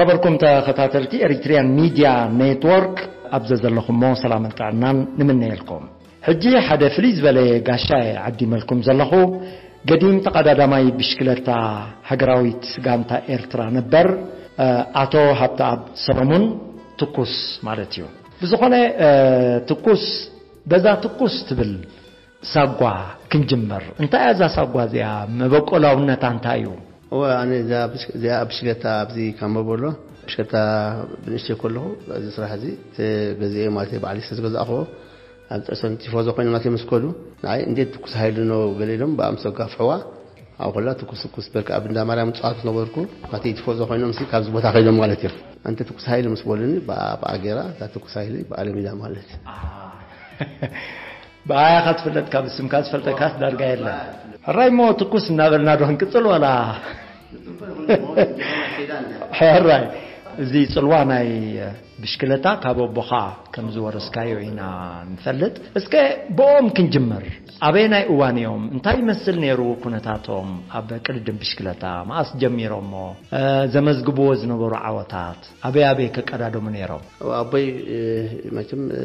ነበርኩም ተኸታተልቲ ኤሪትሪያን ሚድያ ኔትወርክ፣ ኣብ ዘዘለኹሞ ሰላምን ጥዕናን ንምነየልኩም። ሕጂ ሓደ ፍልይ ዝበለ ጋሻ እየ ዓዲመልኩም ዘለኹ። ገዲም ተቐዳዳማይ ብሽክለታ ሃገራዊት ጋንታ ኤርትራ ነበር፣ እ፣ ኣቶ ሃብተኣብ ሰሎሙን፣ ትኩስ ማለት እዩ። ብዝኾነ፣ እ፣ ትኩስ፣ በዛ ትኩስ ትብል ሳጓ ክንጅምር። እንታይ እያ እዛ ሳጓ እዚኣ? መበቆላውነታ እንታይ እዩ? እወ፣ ኣነ እዛ ብሽ-፣ እዚኣ ብሽክለታ ኣብዚ ካብ መበሎ፣ ብሽክለታ ብንእሽተይ ከለኹ፣ እዚ ስራሕ እዚ ተገዚኤ ማለት እዩ፣ ባዕለይ ስለ ዝገዛእኽዎ፣ ኣብ ጥርሰን ቲፎዞ ኮይኖም ናተይ ምስ ከዱ፣ ንዓይ እንዴት ትኩስ ኃይል ነው ገለ ኢሎም ብኣምሶ ጋፍሕዋ፣ ኣብ ኹላ ትኩስ ትኩስ በልካ ኣብ እንዳ ማርያም ጸዋት ነበርኩ፣ ናተይ ቲፎዞ ኮይኖም ሲ ካብዚ ቦታ ከይዶም ማለት እዮም። ኣንተ ትኩስ ኃይል ምስ በሉኒ፣ ብኣ-፣ ብኣ ጌራ፣ እዛ ትኩስ ኃይል ብኣለሚዳ ማለት። ብኣያኻ ትፍለጥ፣ ካብ ስምካ ዝፈልጠካስ ዳርጋ የለን። ሕራይ እሞ ትኩስ እናበልና ዶ ክንቅጽል ዋላ? ሕራይ፣ እዚ ጽልዋ ናይ ብሽክለታ ካብ ኣቦኻ ከም ዝወረስካዮ ኢና ንፈልጥ። እስከ ብኦም ክንጅምር። ኣበየናይ እዋን እዮም? እንታይ ይመስል ነይሩ ኩነታቶም? ኣብ ቅድድም ብሽክለታ መኣስ ጀሚሮሞ? እ፣ ዘመዝግብዎ ዝነበሩ ዓወታት? ኣበይ ኣበይ ከቀዳደሙ ነይሮም? ኣቦይ፣ እ፣ መቸም፣ እ፣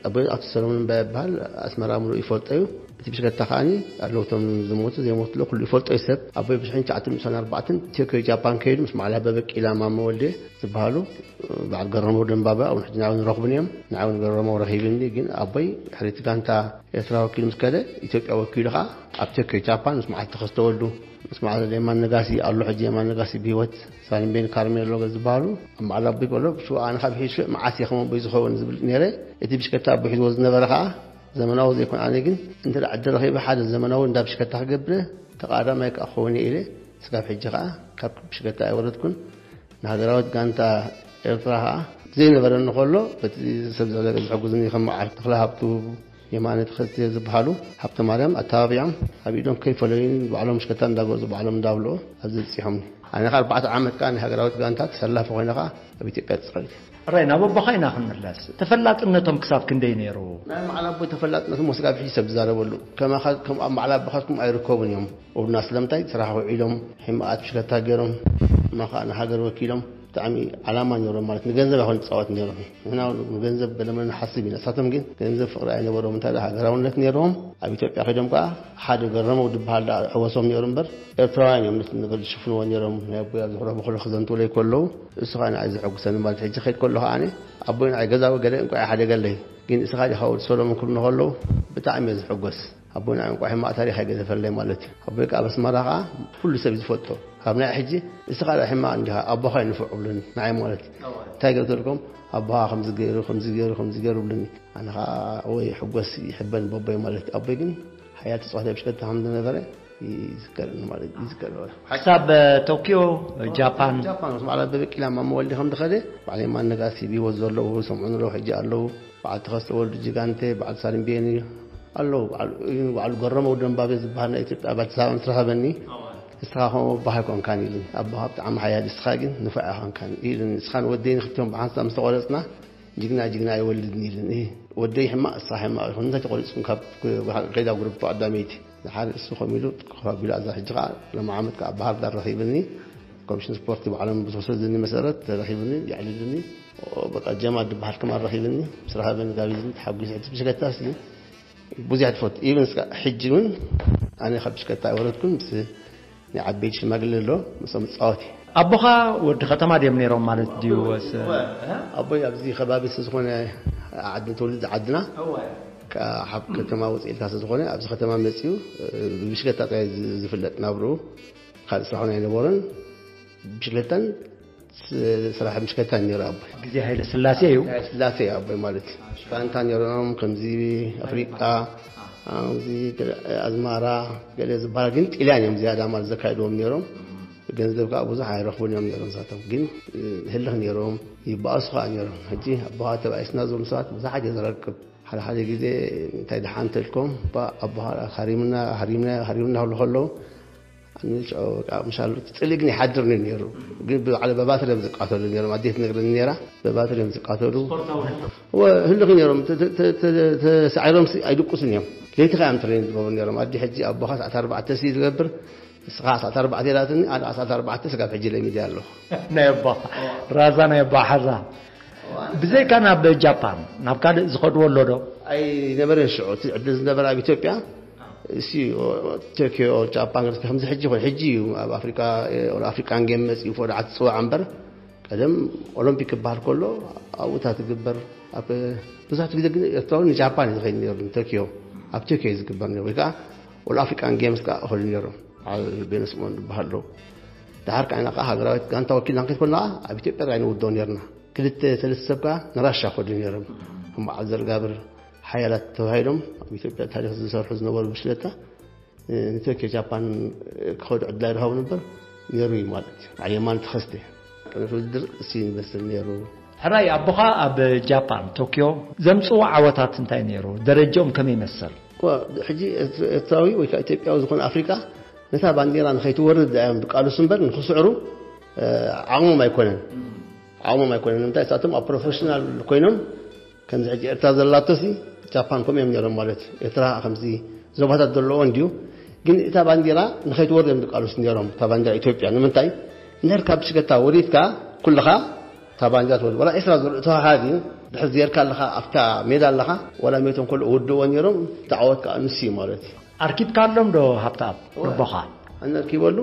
ኣቦይ ኣቶ ሰሎሞን እምባ ይበሃል። ኣስመራ ምሉእ ይፈልጦ እዩ። እቲ ብሽክለታ ከዓኒ ኣለዉ እቶም ዝሞቱ፣ ዘይሞቱ፣ ኩሉ ይፈልጦ እዩ ሰብ። ኣቦይ ብሽሕን ትሽዓተ ሚእትን ዕስራን ኣርባዕተን ቶክዮ ጃፓን ከይዱ ምስ ማዕላ በበቂላ ማሞ ወልዴ ዝበሃሉ፣ እ፣ በዓል ገረመው ደንባባ፣ እውን ሕጂ ንዓውን ረኽቡን እዮም። ንዓውን ገረመው ረኺብኒ፣ ግን ኣቦይ ሕሪቲ ጋንታ ኤርትራ ወኪሉ ምስ ከደ፣ ኢትዮጵያ ወኪሉ ኸዓ ኣብ ቶክዮ ጃፓን ምስ መዓልቲ ተኸስተ ወልዱ፣ ምስ መዓልቲ የማነ ነጋሲ ኣሎ፣ ሕጂ የማነ ነጋሲ ብህይወት፣ ሳሊም ቤን ካርሜሎ ዝበሃሉ፣ ኣብ መዓላ ኣቦይ ከሎ፣ ብሽው ኣነ ካብ ሒዙ መዓስ እየ ከም ኣቦይ ዝኸውን ዝብል ነይረ። እቲ ብሽክለታ ኣቦይ ሒዝዎ ዝነበረ ኸዓ ዘመናዊ ዘይኮነ፣ ኣነ ግን እንተ ደኣ ዕድል ረኺበ ሓደ ዘመናዊ እንዳ ብሽክለታ ክገብር ተቐዳዳማይ ከኣ ክኸውን እየ ኢለ፣ ስጋብ ሕጂ ኸኣ ካብ ብሽክለታ ኣይወረድኩን። ንሃገራዊት ጋንታ ኤርትራ ኸኣ ዘይነበረኒ ከሎ፣ በቲ ሰብ ዝዕለበ ዝሕግዙኒ ከም በዓል ተኽለ ሃብቱ፣ የማነ ተኸስተ ዝበሃሉ፣ ሃብተ ማርያም ኣተባቢዖም፣ ኣብ ኢዶም ከይፈለዩኒ፣ ባዕሎም ብሽክለታ እንዳገዙ፣ ባዕሎም እንዳብልዑ ኣብዚ በጺሖምኒ። ኣነ ኸኣ ኣርባዕተ ዓመት ከኣ ናይ ሃገራዊት ጋንታ ተሰላፊ ኮይነ ኸኣ ኣብ ኢትዮጵያ ተጻዊተ። ሕራይ፣ ናብ ኣቦኻ ኢና ክንምለስ። ተፈላጥነቶም ክሳብ ክንደይ ነይሩ? ናይ በዓል ኣቦይ ተፈላጥነት እሞ ስጋብ ሕጂ ሰብ ዝዛረበሉ። ከማኻ፣ ከም ኣብ በዓል ኣቦኻትኩም ኣይርከቡን እዮም። ወድና ስለምንታይ ስራሕ ውዒሎም፣ ሕማቓት ብሽክለታ ገይሮም፣ እማ ኸኣ ንሃገር ወኪሎም፣ ብጣዕሚ ዓላማ ነይሮም፣ ማለት ንገንዘብ ኣይኮን ዝጻወት ነይሮም። ንሕና እውን ንገንዘብ ገለመለ ንሓስብ ኢና። ንሳቶም ግን ገንዘብ ፍቕሪ ኣይነበሮም። እንታይ ደኣ ሃገራውነት ነይሮም። ኣብ ኢትዮጵያ ከይዶም ከኣ ሓደ ገረመው ዝበሃል ደኣ ሕወሶም ነይሩ እምበር፣ ኤርትራውያን እዮም ነቲ ነገር ዝሽፍንዎ ነይሮም። ናይ ኣቦይ ኣብ ዝሕረቡ ከሎ ክዘንትውለይ ከለዉ፣ እሱ ኸኣ ንዓይ ዘሐጉሰኒ፣ ማለት ሕጂ ከይድ ከሎ ኸኣ ኣነ፣ ኣቦይ ንዓይ ገዛዊ ገለ እንቋዕ ሓደገለይ። ግን እስኻ ዲኻ ወዲ ሰሎሞን ክብሉ ከለዉ፣ ብጣዕሚ እየ ዝሕጎስ። ኣቦና እንቋዕ ሕማቕ ታሪኽ ኣይገደፈለይ ማለት እዩ። ኣቦይ ከኣ ኣብ ኣስመራ ከኣ ኩሉ ሰብ እዩ ዝፈልጦ። ካብ ናይ ሕጂ እስኻ ደኣ ሕማቕ እንዲኻ፣ ኣቦኻ እዩ ንፉዕ ብሉኒ፣ ንዓይ ማለት እዩ። እንታይ ገብተልኩም? ኣቦኻ ከምዚ ገይሩ፣ ከምዚ ገይሩ፣ ከምዚ ገይሩ ብሉኒ። ኣነ ከኣ ወይ ሕጎስ ይሕበን በቦይ ማለት እዩ። ኣቦይ ግን ሓያል ተጻዋታይ ብሽክለታ ከም ዝነበረ ይዝከረኒ ማለት እዩ። ይዝከር። ክሳብ ቶኪዮ፣ ጃፓን። ጃፓን፣ ምስ በዓል ኣበበ ቂላ ማሞ ወልዴ ከም ዝኸደ፣ በዓል የማነ ነጋሲ ብህይወት ዘለዉ ሰምዑ ኣለዉ፣ ሕጂ ኣለዉ። በዓል ተኸስተ ወልዱ ጅጋንቴ፣ በዓል ሳልም ቤኒ ኣለዉ። በዓል፣ በዓል ገረመው ደንባቤ ዝበሃል ናይ ኢትዮጵያ ኣባል ተሳባ ምስ ረኸበኒ፣ "እስኻ ከምኡ ኣቦኻ ኣይኮንካን" ኢሉኒ። "ኣቦኻ ብጣዕሚ ሓያል፣ እስኻ ግን ንፉዕ ኣይኮንካን" ኢሉኒ። "እስኻን ወደይን ክልቲኦም ብሓንሳብ ምስ ተቖረጽና፣ ጅግና ጅግና ኣይወልድን" ኢሉኒ። "ወደይ ሕማቕ፣ እስኻ ሕማቕ ኢኹም፣ እንታይ ተቖሪጽኩም ካብ ከይዳ ጉርብቶ ቀዳመይቲ?" ድሓር እሱ ከምኡ ኢሉ ኮፍ ኣቢሉ፣ ኣዛ ሕጂ ከኣ ሎሚ ዓመት ከኣ ባህር ዳር ረኺብኒ። ኮሚሽን ስፖርት ባዕሎም ብዝወሰድኒ መሰረት ተረኺብኒ፣ የዕሊልኒ። በቃ ጀማል ዝበሃል ከማን ረኺብኒ፣ ምስ ረኸበኒ ጋቢዝኒ ተሓጒሰ። ሕጂ ብሽክለታ ሲ ብዙሕ ትፈቱ። ኢቨን እስካ ሕጂ እውን ኣነ ካብ ብሽክለታ ኣይወረድኩን፣ ምስ ናይ ዓበይቲ ሽማግለ ኣሎ፣ ምስኦም እጻወት እየ። ኣቦኻ ወዲ ከተማ ድዮም ነይሮም ማለት ድዩ? ወስ-፣ ኣቦይ ኣብዚ ከባቢ ስለ ዝኾነ፣ ዓዲ ትውልዲ ዓድና፣ እወ። ካብ ከተማ ወፂእ ኢልካ ስለ ዝኾነ፣ ኣብዚ ከተማ መፂኡ፣ እ፣ ብብሽክለታ ጥራይ ዝ-፣ ዝፍለጥ ናብርኡ፣ ካልእ ስራሕ እውን ኣይነበሮን። ብሽክለታን ስ-፣ ስራሕ ብሽክለታን ነይሩ ኣቦይ። ግዜ ሃይለ ስላሴ እዩ። ሃይለ ስላሴ እዩ ኣቦይ ማለት እዩ። ጋንታ ነይሮም፣ ከምዚ ኣፍሪቃ፣ ከምዚ ገለ ኣዝማራ፣ ገለ ዝበሃል ግን ጥልያን እዮም ዝያዳ ማለት ዘካይድዎም ነይሮም። ገንዘብ ከዓ ብዙሕ ኣይረኽቡን እዮም ነይሮም ንሳቶም። ግን፣ እ፣ ህልኽ ነይሮም፣ ይበኣሱ ከዓ ነይሮም። ሕጂ ኣቦኻ ተባኢስና ዝብሉ ሰባት ብዙሓት እየ ዝረክብ። ሓደ ሓደ ግዜ እንታይ ደሓን ተልኮም፣ "እባ ኣቦኻ ሃሪምና፣ ሃሪምና፣ ሃሪምና" ክብሉ ከለዉ፣ ኣነ ሽዑ በቃ ምሻሉ እቲ ጽልኢ ግን ይሓድርኒ ነይሩ። ግን ብባዕለ በባትሪ እዮም ዝቃተሉ ነይሮም። ኣዴ ትነግረኒ ነይራ፣ በባትሪ እዮም ዝቃተሉ። ስፖርታዊ ህልኽ። ወ-፣ ህልኽ ነይሮም። ተ-፣ ተ-፣ ተ-፣ ተሳዒሮም ሲ-፣ ኣይድቅሱን እዮም። ለይቲ ከኣ እዮም ትሬን ዝገብሩ ነይሮም። ኣዴ ሕጂ ኣቦኻ ሰዓት ኣርባዕተ ሲ ዝገብር፣ ንስኻ ኣስዓት ኣርባዕተ ኢላትኒ፣ ኣነ ኣስዓት ኣርባዕተ ስጋብ ሕጂ ለሚደ ኣለኹ። ናይ ኣባ ራዛ ናይ ኣባ ሓዛ። ብዘይካ ናብ ጃፓን ናብ ካልእ ዝኸድዎ ኣሎ ዶ? ኣይነበረን ሽዑ። እቲ ዕድል ዝነበረ ኣብ ኢትዮጵያ፣ እሲ ቶኪዮ፣ ጃፓን፣ ከምዚ ሕጂ ይኹን፣ ሕጂ እዩ ኣብ ኣፍሪካ፣ ኣብ ኣፍሪካን ጌም መፂኡ፣ ወደ ዓዲ ፅዋዕ እምበር፣ ቀደም ኦሎምፒክ ክበሃል ከሎ ኣብኡ እታ ትግበር። ኣብ ብዙሓት ግዜ ግን ኤርትራዊ ንጃፓን እዩ ዝኸይድ ነይሩ፣ ንቶኪዮ፣ ኣብ ቶኪዮ እዩ ዝግበር ነይሩ። ወይ ከዓ ኦል ኣፍሪካን ጌምስ ከዓ እኸዱ ነይሮም። በዓል ቤነ ስምኦን ዝበሃል ኣሎ። ድሓር ከዓ ኢና ከዓ ሃገራዊት ጋንታ ወኪልና ክንከይድ ከለና ኣብ ኢትዮጵያ ጥራይ ንውድኦ ነይርና። ክልተ ሰለስተ ሰብ ከዓ ንራሻ ከዱ ነይሮም። ከም በዓል ዘርጋብር ሓያላት ተባሂሎም ኣብ ኢትዮጵያ ታሪክ ዝሰርሑ ዝነበሩ ብሽለታ ንቶኪዮ ጃፓን ክኸዱ ዕድል ኣይረኸቡን እምበር ነይሩ እዩ ማለት እዩ። በዓል የማነ ተኸስተ ቅድሚ እቲ ውድድር እሱ ይመስል ነይሩ። ሕራይ ኣቦኻ ኣብ ጃፓን ቶኪዮ ዘምፅዎ ዓወታት እንታይ ነይሩ? ደረጃኦም ከመይ ይመስል? እኮ ሕጂ ኤርትራዊ ወይ ከዓ ኢትዮጵያዊ ዝኾነ ኣፍሪቃ ነታ ባንዲራ ንኸይትወርድ እዮም ድቃልሱ እምበር ንክስዕሩ ዓቕሞም ኣይኮነን። ዓቕሞም ኣይኮነን። ንምንታይ ንሳቶም ኣብ ፕሮፌሽናል ኮይኖም ከምዚ ሕጂ ኤርትራ ዘላቶሲ ጃፓን ከምኡ እዮም ነይሮም ማለት እዩ። ኤርትራ ከምዚ ዞባታት ዘለዎን ድዩ ግን እታ ባንዲራ ንኸይትወርድ እዮም ዝቃለሱ ነይሮም። እታ ባንዲራ ኢትዮጵያ ንምንታይ ነርካ ብሽገታ ወሪድካ ኩልኻ እታ ባንዲራ ትወርድ። ዋላ ዒስራ ዝርእ ተዋሃዲ ድሕር ዜርካ ኣለኻ ኣብታ ሜዳ ኣለኻ ዋላ ሜቶም ኮሎ እውድዎ ነይሮም። ተዓወት ከዓ ንሱ እዩ ማለት እዩ። ኣርኪብካ ኣሎም ዶ ሃብተኣብ? ኣቦኻ ኣነ ኣርኪበሉ።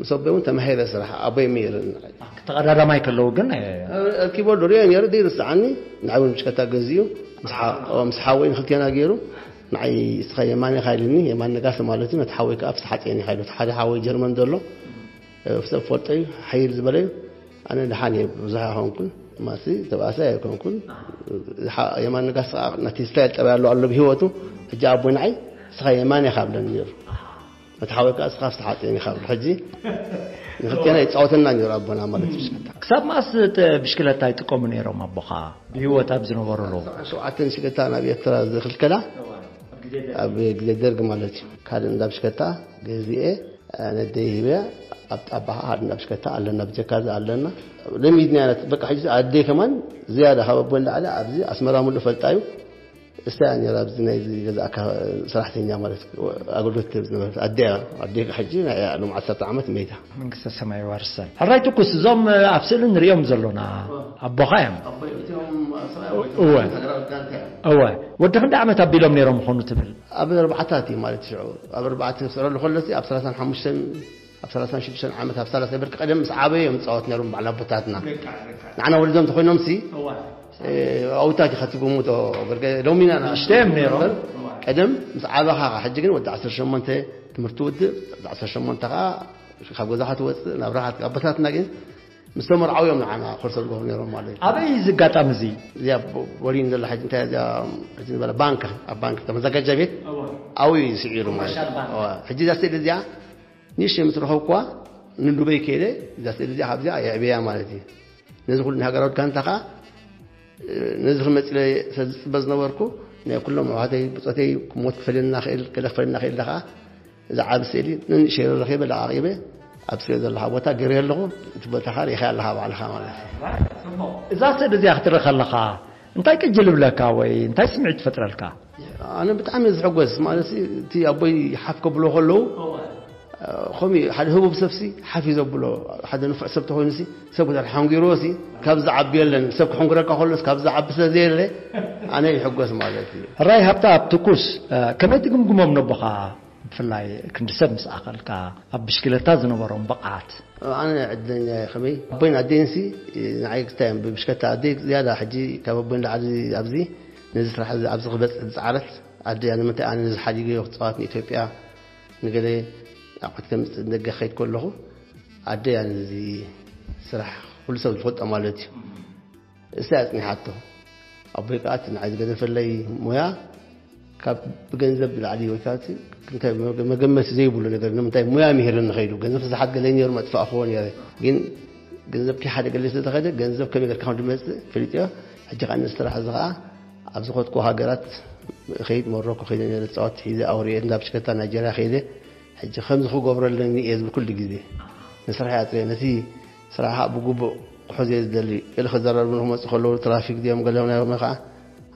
ምስ ኣቦይ እውን ተማሂረ ስራሕ ኣቦይ መይርኒ። ተቐዳዳማይ ከለዉ ግን ኣርኪበሉ ሪኦ ነይረ ዘይርስዓኒ። ንዓይ እውን ብሽከታ ገዚኡ ምስ ሓወይ ንክልቴና ገይሩ ንዓይ እስኻ የማነ ኢኻ ኢልኒ። የማነ ነጋሲ ማለት እዩ። ነቲ ሓወይ ከዓ ፍስሓ ጤን ኢኻ ኢሉ። ሓደ ሓወይ ጀርመን ዘሎ ሰብ ፈልጦ እዩ ሓይል ዝበለ እዩ። ኣነ ደሓን እየ ብዙሕ ኣይኮንኩን ማሲ ተባእሳይ ኣይኮንኩን። የማነ ነጋሲ ከዓ ነቲ ስታይል ጠባይ ኣለዎ ኣሎ ብህይወቱ። ሕጂ ኣቦይ ንዓይ እስኻ የማነ ኢኻ ብለኒ ነይሩ። እቲ ሓወይ ከዓ እስኻ ፍስሓ ጤን ኢኻ ብሎ ሕጂ ንክልቴና ይፃወተና ነይሩ ኣቦና ማለት እዩ። ብሽክለታ ክሳብ መኣስ ብሽክለታ ይጥቀሙ ነይሮም ኣቦኻ ብህይወት ኣብ ዝነበሩሉ? ሸውዓተ ንሽክለታ ናብ ኤርትራ ዝኽልከላ ኣብ ግዜ ደርግ ማለት እዩ። ካልእ እንዳ ብሽክለታ ገዚኤ ነደይ ሂበያ ኣብ ጣባኻ ሓደ እንዳ ብሽክለታ ኣለና ብጀካ እዚ ኣለና ለሚድና ኢና። በቃ ሕጂ ኣደይ ከማን ዝያዳ ካብ ኣቦ ንላዕሊ ኣብዚ ኣስመራ ሙሉእ ፈልጣ እዩ። እሳ እያ ነይራ ኣብዚ ናይዚ ገዛእካ ሰራሕተኛ ማለት ኣገልግሎት ትህብ ዝነበረት ኣደ እያ። ኣደ ሕጂ ናይ እያ ሎም ዓሰርተ ዓመት መይታ። መንግስተ ሰማይ የዋርሰን። ሕራይ ትኩስ እዞም ኣብ ስእሊ ንሪኦም ዘሎና ኣቦኻ እዮም። እወ እወ ወዲ ክንደይ ዓመት ኣቢሎም ነይሮም ምኾኑ ትብል? ኣብ ኣርባዕታት እዩ ማለት ሽዑ ኣብ ኣርባዕተ ክስዕረሉ ከሎሲ ኣብ ሰላሳን ሓሙሽተን ኣብ ሰላሳን ሽዱሽተን ዓመት ኣብ ሰላሳ ብርኪ ቀደም ምስ ዓበየ እዮም ዝፃወት ነይሮም በዓል ኣቦታትና። ንዓና ወሊዶም ተኮይኖም ሲ ኣውታት ኢኻ ትግምቶ። ሎሚና ንእሽተዮም ነይሮም። ቀደም ምስ ዓበኻ ሕጂ ግን ወዲ ዓሰርተ ሸሞንተ ትምህርቲ ውድእ ወዲ ዓሰርተ ሸሞንተ ከዓ ካብ ገዛኻ ትወፅእ ናብ ራሓት ኣቦታትና ግን ምስ ተመርዓው እዮም ንዓና ኮርሶ ዝገብሩ ነይሮም ማለት እዩ። ኣበይ እዚ ኣጋጣሚ እዚ? እዚያ ቦሊን ዘላ ሕጂ እንታይ እዚያ ሕጂ ዝበለ ባንክ ኣብ ባንክ መዘጋጃ ቤት ኣብኡ እዩ ስዒሩ ማለት እዩ። ሕጂ እዛ ስእሊ እዚኣ ንእሽተይ ምስ ረኸብኩዋ ንዱበይ ከይደ እዛ ስእሊ እዚኣ ካብዚኣ የዕብያ ማለት እዩ። ነዚ ኩሉ ናይ ሃገራዊት ጋንታ ከዓ ነዚ ክመፅእ ኢለ ዝፅበ ዝነበርኩ ናይ ኩሎም ኣሕዋተይ ብፆተይ ሞት ክፈልየና ክእል ገለ ክፈልየና ክእል ኢለ ከዓ እዛ ዓብ ስእሊ ንንእሸይ ረኺበ ለዓቂበ ኣብ ስእሊ ዘለኻ ቦታ ገይረ ኣለኹ። እቲ ቦታኻ ርኢኻ ኣለኻ ባዕልኻ ማለት እዩ። እዛ ስእሊ እዚኣ ክትርኢ ከለኻ እንታይ ቅጅል ይብለካ ወይ እንታይ ስምዒት ትፈጥረልካ? ኣነ ብጣዕሚ ዝሕጎስ ማለት እቲ ኣቦይ ሓፍ ከብሎ ከለዉ ከምኡ ሓደ ህቡብ ሰብሲ ሓፍ እዩ ዘብሎ። ሓደ ንፉዕ ሰብ ተኮይኑሲ ሰብ ተሓንጊርዎሲ ካብ ዝዓቢ የለን። ሰብ ክሕንግረካ ከሎስ ካብ ዝዓቢ ስለ ዘየለ ኣነ ይሕጎስ ማለት እዩ። ሕራይ ሃብታ ኣብ ትኩስ ከመይ ትግምግሞም ነቦኻ? ብፍላይ ክንዲ ሰብ ምስ ኣኸልካ ኣብ ብሽክለታ ዝነበሮም ብቕዓት? ኣነ ዕድለኛ እየ። ከመይ ኣቦይን ኣደይንሲ ንዓይ ክስታይ እዮም ብብሽከታ። ኣደይ ዝያዳ ሕጂ ካብ ኣቦይ ንላዕሊ ኣብዚ ነዚ ስራሕ እዚ ኣብዚ ክበፅሕ ዝፀዓረት ኣደይ እያ። ንምንታይ ኣነ ነዚ ሓዲገዮ ክፃወት ንኢትዮጵያ ንገለ ኣቑሑት ከምፅእ ንደገ ክኸይድ ከለኹ ኣደይ እያ ነዚ ስራሕ ኩሉ ሰብ ዝፈልጦ ማለት እዩ። እሳ እያ ኣፅኒሓቶ። ኣቦይ ከዓ እቲ ንዓይ ዝገደፈለይ ሞያ ካብ ብገንዘብ ንላዕሊ ወይ ከዓ እቲ እንታይ መገመቲ ዘይብሉ ነገር ንምንታይ ሞያ ምሂርኒ ከይዱ ገንዘብ ተዝሓት ገለይ ነይሩ መጥፋእክዎ ነይረ። ግን ገንዘብ ከይሓደ ገለይ ስለዝኸደ ገንዘብ ከመይ ጌርካ ከም ዝመፅእ ፈሊጠዮ። ሕጂ ከዓ ነዚ ስራሕ እዚ ከዓ ኣብ ዝኸድኩ ሃገራት ከይድ ሞሮኮ ከይደ ነይረ ፃወት ሒዘ ኣውሪኤ እንዳ ብሽከታ ናይጀርያ ከይደ ሕጂ ከምዚ ክገብሮ ኣለኒ እየ ዝብል ኩሉ ግዜ ንስራሕ እየ ኣፅርየ ነቲ ስራሕኻ ብግቡእ ክሕዞ እየ ዝደሊ። ገለ ክዘራረቡ ንክመፁ ከለዉ ትራፊክ ድዮም ገለ ናይ ሮሜ ከዓ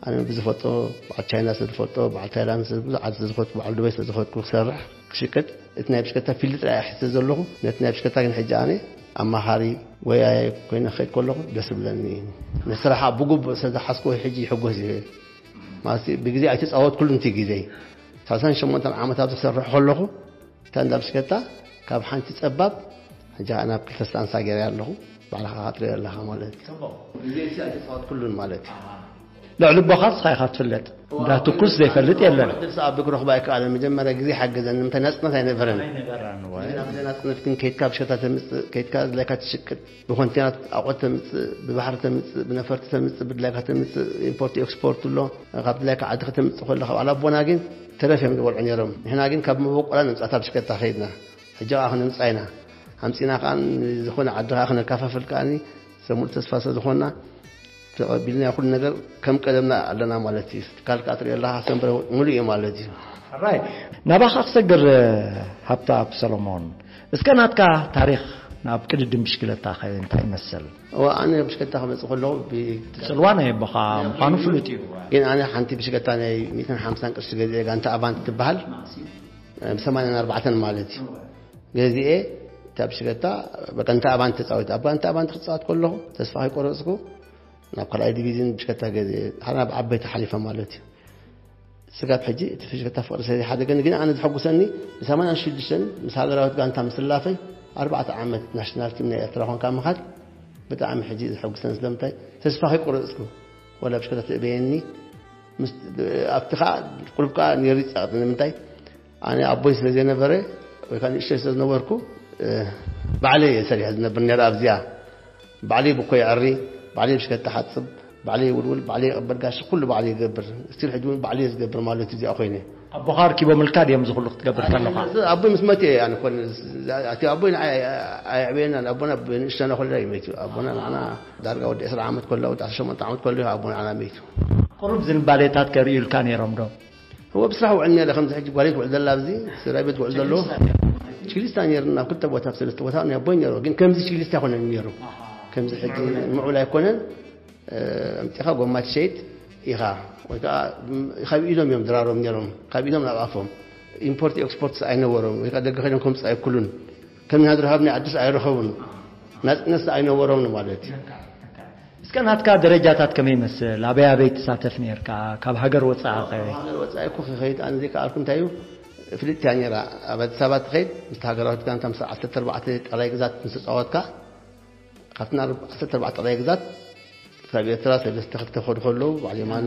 ኣነ ብዝፈልጦ፣ በዓል ቻይና ስለ ዝፈልጦ፣ በዓል ታይላንድ ስለ ብዙሕ ዓዲ ስለ ዝኸድኩ፣ በዓል ዱባይ ስለ ዝኸድኩ ክሰርሕ፣ ክሽቅጥ፣ እቲ ናይ ብሽከታ ፊልድ ጥራይ እየ ሒዘ ዘለኹ። ነቲ ናይ ብሽከታ ግን ሕጂ ኣነ ኣማኻሪ ወይ ኣያይ ኮይነ ክኸይድ ከለኹ ደስ ይብለኒ። ንስራሓ ብግቡእ ስለ ዝሓዝኩ ሕጂ ይሕጎስ እየ። ማለት ብግዜ ኣይተጻወትኩሉን እቲ ግዜ። ሰላሳን ሸሞንተን ዓመት ኣብዚ ክሰርሕ ከለኹ፣ እታ እንዳ ብሽከታ ካብ ሓንቲ ጸባብ ሕጂ ናብ ክልተ ስታንሳ ገይረ ኣለኹ። ባዕልኻ ክትሪኦ ኣለኻ ማለት እዩ። ጽቡቕ። ግዜ ኣይተጻወትኩሉን ማለት እዩ። ልዕሊ ኣቦኻ ንስኻ ኢኻ ትፍለጥ። እንዳ ትኩስ ዘይፈልጥ የለን። ዕድል ሰኣቢ ክረኽባ ኣይከኣለን። መጀመርያ ግዜ ሓገዘኒ። ንምንታይ ናጽነት ኣይነበረን። ኣይነበረን፣ ወይ? ናጽነት ግን ከይድካ ብሽከታ ተምጽእ፣ ከይድካ ዝላይካ ትሽቅጥ፣ ብኮንቴናት ኣቑሑት ተምጽእ፣ ብባሕሪ ተምጽእ፣ ብነፈርቲ ተምጽእ፣ ብድላይካ ተምጽእ፣ ኢምፖርት ኤክስፖርት ኣሎ። ካብ ድላይካ ዓዲ ከተምጽእ ከለኻ፣ ዋላ ኣቦና ግን ተረፍ እዮም ዝበልዑ ነይሮም። ንሕና ግን ካብ መበቆላ ነምጻታ ብሽከታ ከይድና። ሕጂ ከኣ ክነምጻ ኢና። ኣምጺና ከኣ ንዝኾነ ዓዲ ከኣ ክነካፋፍል ከኣ ሰሙሉ ተስፋ ስለ ዝኾንና፣ ተቐቢልና ኩሉ ነገር ከም ቀደምና ኣለና ማለት እዩ። ትካል ከኣ ትሪኦ ኣለኻ፣ ሰንበረ ሙሉእ እዩ ማለት እዩ። ሕራይ፣ ናባኻ ክሰግር፣ ሃብተኣብ ሰሎሞን፣ እስከ ናትካ ታሪኽ ናብ ቅድድም ብሽክለታ ከ እንታይ ይመስል? እዋ፣ ኣነ ብሽክለታ ክመጽእ ከለኹ ብ-፣ ትጽልዋ ናይ ኣቦኻ ምዃኑ ፍሉጥ እዩ። ግን ኣነ ሓንቲ ብሽክለታ ናይ ሚእትን ሓምሳን ቅርሺ ገዚኤ፣ ጋንታ ኣቫንት ትበሃል፣ ብ ሰማንያን ኣርባዕተን ማለት እዩ። ገዚኤ እታ ብሽክለታ፣ በቃ፣ እንተ ኣባንቲ ተጻዊት፣ ኣብ ጋንታ ኣባንቲ ክጻወት ከለኹ ተስፋ ከይቆረጽኩ ናብ ካልኣይ ዲቪዝን ብሽክለታ ገዚኤ፣ ሓና ብዓበይቲ ሓሊፈ ማለት እዩ። ስጋብ ሕጂ እቲ ብሽክለታ ፍቕሪ ስለ ዘይሓደገኒ፣ ግን ኣነ ዘሐጉሰኒ፣ ብ ሰማንያን ሽዱሽተን ምስ ሃገራዊት ጋንታ ምስላፈይ፣ ኣርባዕተ ዓመት ናሽናል ቲም ናይ ኤርትራ ኮንካ ምኻድ ብጣዕሚ ሕጂ ዘሐጉሰኒ። ስለምንታይ? ተስፋ ከይቆረጽኩ፣ ወላ ብሽክለታ ትእበየኒ፣ ምስ፣ ኣብቲ ኸኣ ቁሩብ ከኣ ነይሩ ይጻወት። ንምንታይ? ኣነ ኣቦይ ስለ ዘይነበረ፣ ወይ ከዓ ንእሽተይ ስለ ዝነበርኩ፣ እ፣ ባዕለይ እየ ሰሪሐ ዝነብር ነይረ ኣብዚኣ። ባዕለይ ብኮ የዕሪ፣ ባዕለይ ብሽከታ ሓጽብ፣ ባዕለይ ውልውል፣ ባዕለይ የቐበል ጋሽ፣ ኩሉ ባዕለይ ይገብር። ስቲል ሕጂ እውን ባዕለይ እየ ዝገብር ማለት እዩ እዚኣ ኮይነ። ኣቦኻ ኣርኪቦምልካ ድዮም እዚ ኩሉ ክትገብር ከለኻ? ኣቦይ ምስ መትየ ኣነ ኮነ፣ እቲ ኣቦይ ንዓይ ኣየዕበየናን፣ ኣቦና ብንእሽተና ከለና እዩ መይቱ። ኣቦና ንዓና ዳርጋ ወዲ ዕስራ ዓመት ከሎ፣ ወዲ ዓሰርተ ሸሞንተ ዓመት ከሎ እዩ ኣቦና ንዓና መይቱ። ቁሩብ ዝንባሌታት ከርእዩልካ ነይሮም ዶ? እወ፣ ብስራሕ ውዕል ነይረ። ከምዚ ሕጂ ጓለይ ትውዕል ዘላ ኣብዚ፣ ስድራ ቤት ውዕል ዘሎ። ችክሊስታ ነይርና፣ ኣብ ክልተ ቦታ፣ ኣብ ሰለስተ ቦታ ናይ ኣቦይ ነይሩ። ግን ከምዚ ችክሊስታ ኣይኮነን ነይሩ። ከምዚ ሕጂ ምዕቡል ኣይኮነን። እ፣ ኣምጺኻ ጎማ ትሸይጥ ኢኻ። ወይ ከዓ፣ ም፣ ካብ ኢዶም እዮም ድራሮም ነይሮም። ካብ ኢዶም ናብ ኣፎም። ኢምፖርት ኤክስፖርት ኣይነበሮም። ወይ ከዓ ደገ ከይዶም ከምጽእ ኣይክሉን። ከም ናድረሃብ ናይ ዓድስ ኣይረኸቡን። ናጽነት ኣይነበሮም ማለት እዩ። እስከ ናትካ ደረጃታት ከመይ ይመስል? ኣበይ ኣበይ ትሳተፍ ነርካ? ካብ ሃገር ወጻኢ ከ? ሃገር ወጻኢ እኮ ክኸይድ ኣነ ዘይከኣልኩ እንታይ እዩ? ፍልጥቲ እያ ነይራ። ኣብ ኣዲስ ኣበባ ትኸይድ፣ ምስቲ ሃገራዊት ጋንታ ምስ ዓሰርተ ኣርባዕተ ጠላይ ግዛት ምስ ተጻወትካ፣ ካብቲ ዓሰርተ ኣርባዕተ ጠላይ ግዛት፣ ካብ ኤርትራ ሰለስተ ክልተ ክኸዱ ከለዉ፣ ባዕሊ ማን፣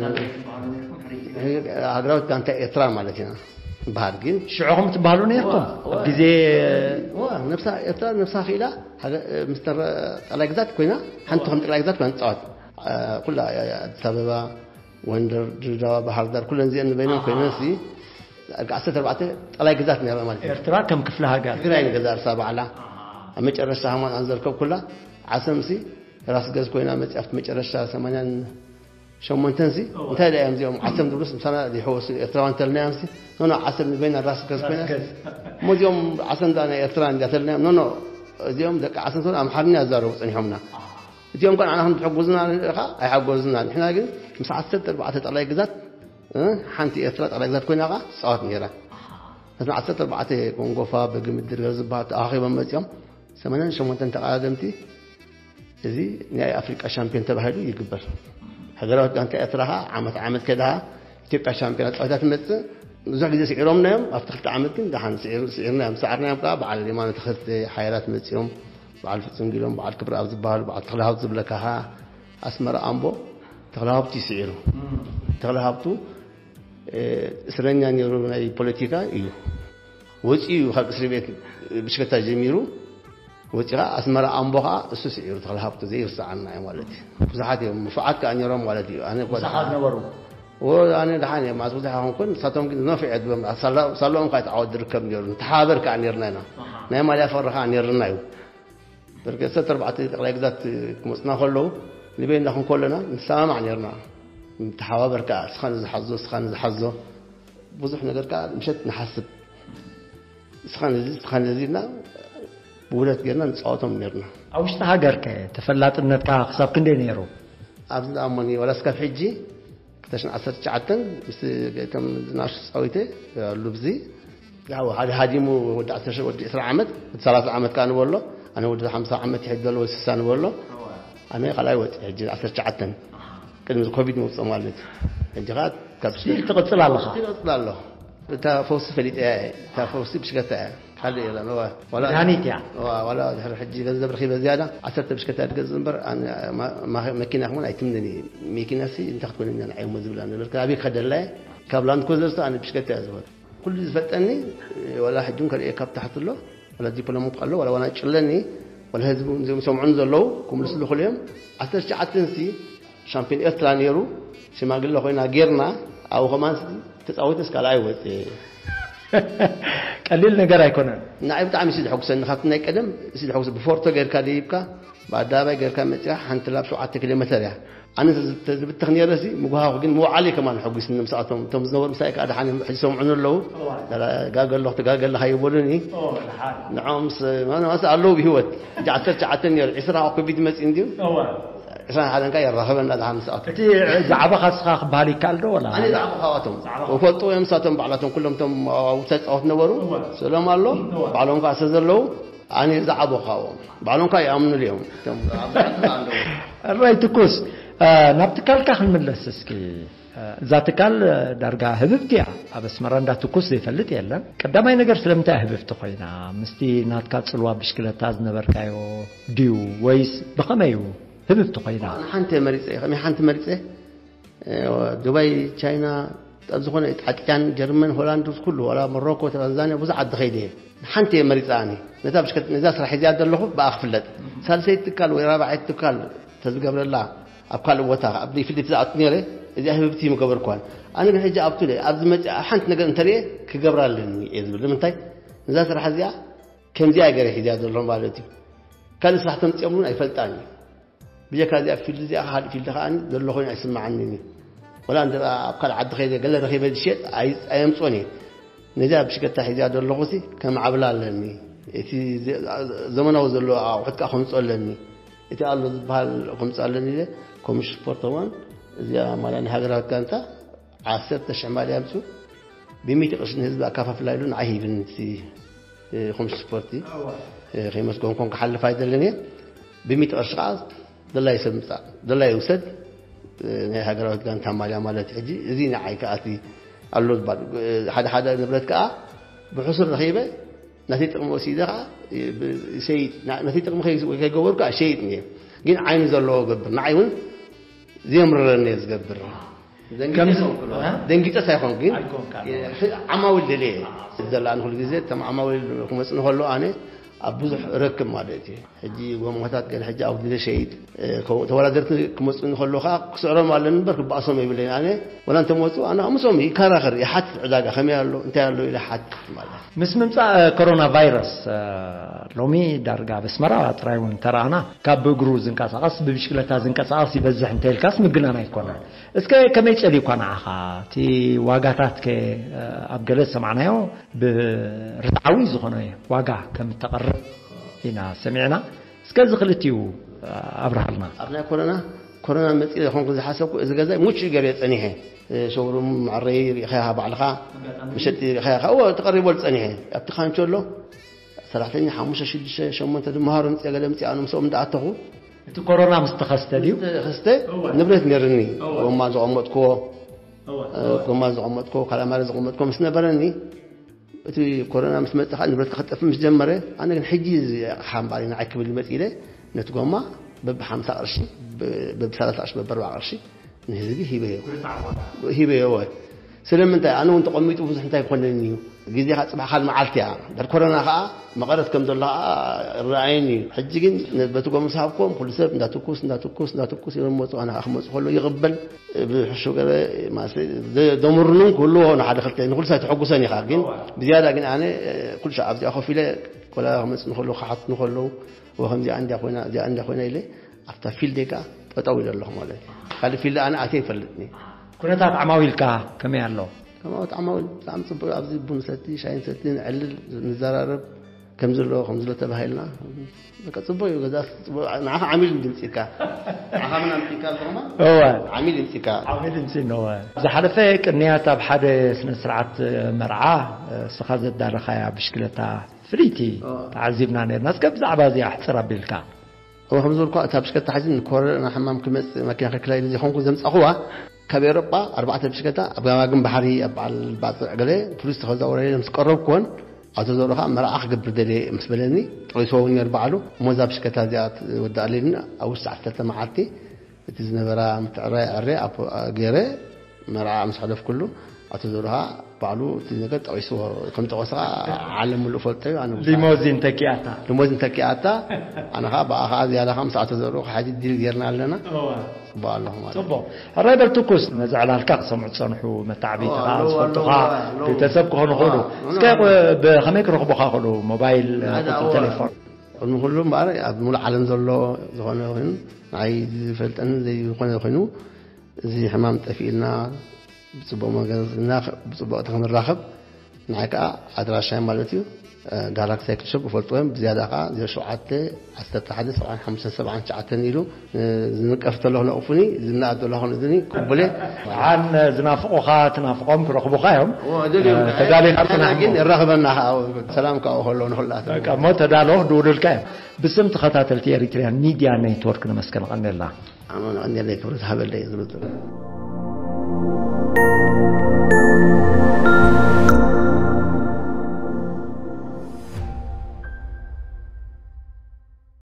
ሃገራዊት ጋንታ ኤርትራ ማለት ኢና ንበሃል። ግን ሽዑኹም ትበሃሉ ነርኩም? ዋ፣ ዋ። ኣብ ግዜ ዋ፣ ነብሳ፣ ኤርትራ ነብሳ ክኢላ፣ ሃገ-፣ ምስ ጠረ-፣ ጠላይ ግዛት ኮይና፣ ሓንቲ ከም ጠላይ ግዛት ኮይና ትጻወት። አ፣ ኩላ፣ አ፣ ኣዲስ ኣበባ፣ ጎንደር፣ ድሬዳዋ፣ ባህር ዳር፣ ኩለን እዚአን በይነን ኮይነን ሲ፣ ዓሰርተ ኣርባዕተ ጠላይ ግዛት ነይራ ማለት እዩ። ኤርትራ ከም ክፍለ ሃገር። ትግራይ ንገዛ ርእሳ ባዕላ። ኣብ መጨረሽታ ሃማን ኣንዘርከብ ኩላ ዓሰም ሲ ራስ ገዝ ኮይና መጽያ ኣብቲ መጨረሽታ ሰማንያን ሸሞንተን ሲ፣ እንታይ ደኣ እዮም እዚኦም ዓሰም ዝብሉስ ምሳና ዝሕወሱ ኤርትራውያን ተልናዮም ሲ፣ ኖ፣ ኖ፣ ዓሰም ንበይና ራስ ገዝ ኮይና። ራስ ገዝ። እሞ እዚኦም ዓሰም ደኣ ናይ ኤርትራ እንዲያ ተልናዮም፣ ኖ፣ ኖ፣ እዚኦም ደቂ ዓሰም ዝኾኑ ኣምሓርኛ ይዛረቡ ጸኒሖምና። እዚኦም ከኣ ንዓና ከም ዝሕግዙና ንርኢ ኸኣ ኣይሓገዙና። ንሕና ግን ምስ ዓሰርተ ኣርባዕተ ጠቕላይ ግዛት፣ እ፣ ሓንቲ ኤርትራ ጠቕላይ ግዛት ኮይና ኸኣ ትጻወት ነይራ። ነተን ዓሰርተ ኣርባዕተ ኮንጎፋ፣ በጊ ምድር ገለ ዝበሃሉ ተኣኻኺቦም መጺኦም፣ ሰማንያን ሸሞንተን ተቐዳደምቲ፣ እዚ ናይ ኣፍሪቃ ሻምፒዮን ተባሂሉ ይግበር። ሃገራዊት ጋንታ ኤርትራ ኸኣ ዓመት ዓመት ከይዳ ኢትዮጵያ ሻምፒዮን ጸወታ ትመጽእ። ብዙሕ ግዜ ስዒሮምና እዮም። ኣብቲ ክልተ ዓመት ግን ደሓን ስዒሩ-፣ ስዒርና እዮም። ሰዓርና እዮም ከኣ በዓል የማነ ተኸስተ ሓየራት መጺኦም፣ በዓል ፍጹም ጊሎም፣ በዓል ክብረኣብ ዝበሃሉ፣ በዓል ተኽለሃብቱ ዝብለካ ኸኣ ኣስመራ ኣምቦ ተኽለሃብቱ እዩ ስዒሩ። ተኽለሃብቱ፣ እ፣ እስረኛ ነይሩ ናይ ፖለቲካ እዩ። ወጺኡ ካብ እስሪ ቤት ብሽክለታ ጀሚሩ፣ ወጺኻ ኣስመራ ኣምቦ ኸኣ እሱ ስዒሩ ተኽለሃብቱ ዘይርስዓና እዩ ማለት እዩ። ብዙሓት እዮም፣ ንፉዓት ከኣ ነይሮም ማለት እዩ። ኣነ እኳ ምሳኻ ዝነበሩ? ወ-፣ ኣነ ደሓን እየ፣ መዓዝ ብዙሕ ኣይኮንኩን፣ ንሳቶም ግን ነፊዐ ድዎም፣ ሳላ-፣ ሳላኦም ከኣ እቲ ዓወት ዝርከብ ነይሩ። ንተሓባበር ከኣ ነይርና ኢና። ኣሃ። ናይ ማልያ ፍቕሪ ከኣ ነይርና እዩ። ብርጌድ ዓሰርተ ኣርባዕተ ጠቕላይ ግዛት ክመጹና ከለዉ፣ ንበይንና ክንኮለና ንሰማማዕ ነይርና። ንተሓባበር ከኣ፣ እስኻ ነዚ ሓዞ፣ እስኻ ነዚ ሓዞ። ብዙሕ ነገር ከኣ ምሸት ንሓስብ። እስኻ ነዚ፣ እስኻ ነዚ ኢልና ብውህደት ጌርና ንጻወቶም ኔርና። ኣብ ውሽጢ ሃገር ከ ተፈላጥነትካ ክሳብ ክንደይ ነይሩ? ኣብዚ ዝኣመኒ፣ ዋላ እስካብ ሕጂ ተሽን ዓሰርተ ትሽዓተ ምስ ገይቶም ዝናሽ ጻዊተ ኣሉ ብዚ ያው ሓደ ሃዲሙ ወዲ ዓሰርተ ወዲ ዕስራ ዓመት ወዲ ሰላሳ ዓመት ካን በሎ ኣነ ወዲ ሓምሳ ዓመት ይሕደሎ ወይ ስሳ ንበሎ ኣነ ካልኣይ ወፂ ሕጂ ዓሰርተ ትሽዓተ ቅድሚ ኮቪድ መውፅኦ ማለት ሕጂ ከዓ ካብ ስቲል ትቕፅል ኣለኻ። ይቕፅል ኣሎ። እታ ፈውሲ ፈሊጠ እያ። እታ ፈውሲ ብሽገታ እያ። ካልእ የለን። እዋ፣ ዋላ መድሃኒት እያ። እዋ፣ ዋላ ድሕሪ ሕጂ ገንዘብ ረኺበ ዝያዳ ዓሰርተ ብሽገታ ድገዝእ እምበር ኣነ ማ- ማ- መኪና ክመን ኣይትምንን እዩ። መኪና ሲ እንታይ ክትኮን ኢና ንዓይሞ ዝብላ ነበርካ ኣበይ ከደላይ ካብ ላንድ ኮዘርስ ኣነ ብሽገታ እያ ዝወት ኩሉ ዝፈልጠኒ ዋላ ሕጂ እውን ከርእየ ካብ ታሕቲ ኣሎ ዋላ ዲፕሎማ ኣሎ ዋላ ዋና ጭለኒ ዋላ ህዝቢ እዚኦም ሰምዑን ዘለዉ ክምልስሉ ክልኦም ዓሰርተ ትሽዓተ ሲ ሻምፒዮን ኤርትራ ነይሩ ሽማግለ ኮይና ጌርና ኣብኡ ከማን ተፃወተ እስካል ኣይወፅእ ቀሊል ነገር ኣይኮነን። ንዓይ ብጣዕሚ ሲ ዝሐጉሰኒ ካብቲ ናይ ቀደም ሲ ዝሐጉሰ ብፎርቶ ጌርካ ደይብካ ብኣደባባይ ጌርካ መፂኻ ሓንቲ ላብ ሸውዓተ ኪሎ ሜተር እያ ኣነ ተዝብተኽ ነይረ ሲ ምጉሃኹ ግን ምውዓለይ ከማን ሕጉስኒ ምስኣቶም እቶም ዝነበሩ ምሳይ ከዓ ደሓን እዮም ሕጂ ሰምዑኒ ኣለዉ ጋገ ኣለኹ ትጋገ ኣለኻ ይበሉኒ ንዖምስ ማስ ኣለዉ ብሂወት ሕጂ ዓሰርተ ትሽዓተ ነይሩ ዕስራ ኮቪድ መፂ እንድዩ ዕስራን ሓደን ከዓ የራኸበና ደሓን ምስኣቶም እቲ ዛዕባኻ ንስኻ ክበሃል ይከኣል ዶ ወላ ኣነ ዛዕባ ካብኣቶም ፈልጡ እዮም ንሳቶም ባዕላቶም ኩሎም ቶም ኣብኡ ተፃወት ነበሩ ስእሎም ኣሎ ባዕሎም ከዓ ስለ ዘለዉ ኣነ ዛዕባ ካብኦም ባዕሎም ከዓ ይኣምኑሉ እዮም እቶም ኣብኡ ኣለዉ ራይ ትኩስ ናብ ትካልካ ክንምለስ እስኪ እዛ ትካል ዳርጋ ህብብቲ እያ ኣብ ኣስመራ እንዳ ትኩስ ዘይፈልጥ የለን ቀዳማይ ነገር ስለምንታይ ህብብቲ ኮይና ምስቲ ናትካ ፅልዋ ብሽክለታ ዝነበርካዮ ድዩ ወይስ ብኸመይ እዩ ህብብቲ ኮይና ሓንቲ መሪፀ ከመይ ሓንቲ መሪፀ ዱባይ ቻይና ኣብ ዝኾነ ጣልያን ጀርመን ሆላንድ ኩሉ ዋላ ሞሮኮ ታንዛንያ ብዙሕ ዓዲ ከይደ እየ ሓንቲ እየ መሪፃ ኣነ ነዛ ብሽከት ነዛ ስራሕ ሒዚያ ዘለኹ ብኣ ክፍለጥ ሳልሰይቲ ትካል ወይ ራብዓይቲ ትካል ተዝገብረላ ኣብ ካልእ ቦታ ኣብ ፍልጥ ዝኣቱ ነይረ እዚኣ ህብብቲ ምገበርኳን ኣነ ግን ሕጂ ኣብቱ ለ ኣብዚ መፅኣ ሓንቲ ነገር እንተርየ ክገብራ ኣለኒ እየ ዝብል ንምንታይ ነዛ ስራሕ እዚኣ ከምዚኣ ገረ ሒዚያ ዘሎ ማለት እዩ ካልእ ስራሕ ተምፅኦም እውን ኣይፈልጣን እዩ ብጀካ እዚኣ ፊልድ እዚኣ ካልእ ፊልድ ከዓ ዘሎ ኮይኑ ኣይስማዓንን እዩ ወላ እንተ ኣብ ካልእ ዓዲ ከይደ ገለ ረኺበ ዝሸጥ ኣየምፅኦን እየ ነዚኣ ብሽገታ ሒዚኣ ዘለኹ ሲ ከም ዓብላ ኣለኒ እቲ ዘመናዊ ዘሎ ኣቑሑት ከዓ ከምፅኦ ኣለኒ እቲ ኣሎ ዝበሃል ከምፅኦ ኣለኒ ኢለ ኮሚሽን ስፖርት እዋን እዚኣ ማልያ ናይ ሃገራዊት ጋንታ ዓሰርተ ሽሕ ማልያ ኣምፅኡ ብሚእቲ ቅርሺ ንህዝቢ ኣካፋፍላ ኢሉ ንዓይ ሂብኒ እቲ ኮሚሽን ስፖርቲ ከይመስገንኩም ክሓልፍ ኣይደልን እየ ብሚእቲ ቅርሺ ከዓ ደላይ ሰብ ምፃእ ደላይ ይውሰድ ናይ ሃገራዊት ጋንታ ማልያ ማለት ሕጂ እዚ ንዓይ ከዓ እቲ ኣሎ ዝበሃል ሓደ ሓደ ንብረት ከዓ ብሕሱር ረኺበ ናተይ ጥቕሚ ወሲደ ከዓ ሸይጥ ናተይ ጥቕሚ ከይገበሩ ከዓ ሸይጥ እየ ግን ዓይኒ ዘለዎ ገብር ንዓይ እውን ዘየምርረኒ እየ ዝገብር ደንጊፀ ሳይኮን ግን ዓማዊል ደልየ ዘላ ንኩሉ ግዜ እቶም ዓማዊል ክመፅእ ንከሎ ኣነ ኣብ ብዙሕ ረክብ ማለት እዩ ሕጂ ጎማታት ገለ ሕጂ ኣብ ግዜ ሸይድ ተወዳደርቲ ክመፁ ንከሎ ከዓ ክስዕሮም ኣለኒ እምበር ክበኣሶም የብለይን ኣነ ወላ እንተመፁ ኣነ ምስኦም ይከራኸር ይሓትት ዕዳጋ ከመይ ኣሎ እንታይ ኣሎ ኢለ ሓትት ማለት ምስ ምምፃእ ኮሮና ቫይረስ ሎሚ ዳርጋ ኣብ ኣስመራ ጥራይ እውን ተረኣና ካብ ብእግሩ ዝንቀሳቐስ ብብሽክለታ ዝንቀሳቐስ ይበዝሕ እንተልካስ ምግናን ኣይኮነን እስከ ከመይ ጸሊእኳ ንዓኻ እቲ ዋጋታት ከ ኣብ ገለ ዝሰማዕናዮ ብርትዓዊ ዝኾነ ዋጋ ከም እተቐርብ ኢና ሰሚዕና እስከ እዚ ክልቲኡ ኣብርሃልና ኣብ ናይ ኮሮና ኮሮና መፂ ኾንኩ ዝሓሰብኩ እዚ ገዛ ሙቹ ገበየ ፀኒሐ ሸውሩም መዕረይ ሪኢኻ ባዕልኻ መሸጢ ሪኢኻ እዎ ተቐሪቦ ዝፀኒሐ ኣብቲ ካንቾ ኣሎ ሰራሕተኛ ሓሙሽተ ሽዱሽተ ሸሞንተ ድመሃሮ ምፅኦ ገለ ምፅኣ ኣነ ምስኦም እንዳኣተኹ እቲ ኮሮና ምስ ተኸስተ ድዩ? ምስ ተኸስተ ንብረት ነርኒ ጎማ ዘቐመጥክዎ ጎማ ዘቐመጥክዎ ካላማሪ ዘቐመጥክዎ ምስ ነበረኒ እቲ ኮሮና ምስ መፀ ከዓ ንብረት ክጠፍ ምስ ጀመረ ኣነ ግን ሕጂ ሓምባሪ ንዓይ ክብል መፅ ኢለ ነቲ ጎማ በብ ሓምሳ ቅርሺ በብ ሰላሳ ቅርሺ በብ ኣርባዓ ቅርሺ ንህዝቢ ሂበዮ ሂበዮ ወ ስለምንታይ ኣነ እውን ተቐሚጡ ብዙሕ እንታይ ክኾነኒ እዩ ግዜኻ ፅባሕ ካል መዓልቲ እያ ድሕር ኮሮና ከዓ መቐረት ከም ዘሎ ከዓ ረኣየኒ እዩ ሕጂ ግን በቲ ጎምስ ሃብኮም ኩሉ ሰብ እንዳትኩስ እንዳትኩስ እንዳትኩስ እዮም መፁ ኣነ ከዓ ክመፁ ከሎ ይቕበል ብሕሹ ገለ ደምርኑን ክህልዎ ንሓደ ክልተ ንኩሉ ሰብ ተሐጉሰን ኢኻ ግን ብዝያዳ ግን ኣነ ኩሉ ሻዕ ኣብዚኣ ኮፍ ኢለ ቆላ ክመፁ ንከለዉ ክሓትኑ ከለዉ ወከምዚኣ እንዲያ ኮይና እዚኣ እንዲያ ኮይና ኢለ ኣብታ ፊልደይ ከዓ ጠጠው ኢለ ኣለኹ ማለት እዩ። ካልእ ፊልድ ኣነ ኣትየ ይፈልጥኒ። ኩነታት ዓማዊልካ ከመይ ኣሎ? ከማወት ዓማዊል ብጣዕሚ ፅቡቅ ኣብዚ ቡን ሰቲ ሻይ ንሰቲ ንዕልል ንዘራረብ ከም ዘሎ ከም ዘሎ ተባሂልና። በቃ ጽቡቅ እዩ። ገዛ ጽቡቅ፣ ንዓኻ ዓሚል ድምጺካ፣ ንዓኻ ምን ኣምጺካ ኣለኹማ? እወ። ዓሚል ድምጺካ። ዓሚል ድምጺ ነው። ዝሓለፈ ቅንያት ኣብ ሓደ ስነ ስርዓት መርዓ፣ እስኻ ዘዳለኻያ ብሽክለታ ፍልይቲ ተዓዚብና ነርና። እስከ ብዛዕባ እዚኣ ኣሕጽር ኣቢልካ። እወ፣ ከም ዝበልኳ፣ እታ ብሽክለታ ሓዚ ንኮረና ሕማም ክመጽእ መኪና ክልክላ ኢሉ ዘይኮንኩ ዘምጻኹዋ፣ ካብ ኤውሮጳ ኣርባዕተ ብሽክለታ ኣብ ገማግም ባሕሪ፣ ኣብ በዓል ባጽዕ ገለ ቱሪስት ከዛውረ ኢለ ምስ ቀረብኩወን፣ ኣቶ ዘሩ ኸኣ መርዓ ክገብር ደልየ ምስ በለኒ፣ ጠቒስዎ እውን ነይሩ ባዕሉ። እሞ እዛ ብሽክለታ እዚኣ ትወድኣለይ ኢሉኒ። ኣብ ውሽጢ ዓሰርተ መዓልቲ እቲ ዝነበራ ምትዕራይ ኣዕረ ኣብ ገይረ መርዓ ምስ ሓለፍኩሉ፣ ኣቶ ዘሩ ኸኣ ባዕሉ እቲ ነገር ጠቒስዎ። ከም ጠቐሰ ኸኣ ዓለም ምሉእ ፈልጦ እዩ። ኣነ ሊሞዚን ተኪኣታ። ሊሞዚን ተኪኣታ። ኣነ ኸኣ ብኣ ኸኣ ዝያዳ ኸኣ ምስ ኣቶ ዘሩ ኸኣ ሕጂ ዲል ጌርና ኣለና። እወ። ጽቡቕ ኣለኹ ማለት እዩ። ጽቡቕ። ሕራይ በል ትኩስ፣ ነዚ ዕላልካ ክሰምዑ ዝጸንሑ መተዓብይቲ ኸኣ ኣለዉ፣ ዝፈልጡኻ ኣለዉ፣ ኣለዉ። ቤተሰብ ክኾኑ ይኽእሉ። ኣዎ፣ እስከ ኖ፣ ኖ። ብኸመይ ክረኽቡኻ ይኽእሉ? ሞባይል፣ ሓደ ቁጽሪ ኣዎ። ቴሌፎን? ቅድሚ ኩሉ እምበኣር ኣብ ሙሉእ ዓለም ዘሎ ዝኾነ ኮይኑ፣ ንዓይ ዝፈልጠኒ ዘይኮነ ኮይኑ፣ እዚ ሕማም ጠፊእልና፣ ብጽቡቕ መገዝና፣ ብጽቡቕ ክንራኸብ፣ ንዓይ ከኣ ኣድራሻይ ማለት እዩ፣ እ፣ ጋላክሲ ሳይክል ሾፕ ይፈልጥዎ እዮም። ብዝያዳ ከኣ ዜሮ ሸውዓተ፣ ዓሰርተ ሓደ፣ ሰብዓን ሓሙሽተን፣ ሰብዓን ትሽዓተን ኢሉ፣ እ፣ ዝንቀፍ ተሎ ክነቕፉኒ፣ ዝናኣድ ተሎ ክነእዝኒ፣ ቅቡል እየ። ደሓን ዝናፍቑኻ ትናፍቖም ክረኽቡኻ እዮም። እዎ፣ ደልዮም እ፣ ከኣ ተዳሊኻ ኣነ ጽናሕ ግን እሞ። የራኽበና ከኣ፣ ሰላም ከኣ ከሎ ንኹላትና። በቃ፣ እሞ ተዳሎ፣ ክድውሉልካ እዮም። ብስም ተኸታተልቲ ኤሪትርያን ሚድያ ኔትወርክ ነመስገን፣ ቀንየልና። ኣነ እውን ቀንየለይ፣ ክብረት ሃበለይ ዝብል ዘሎ።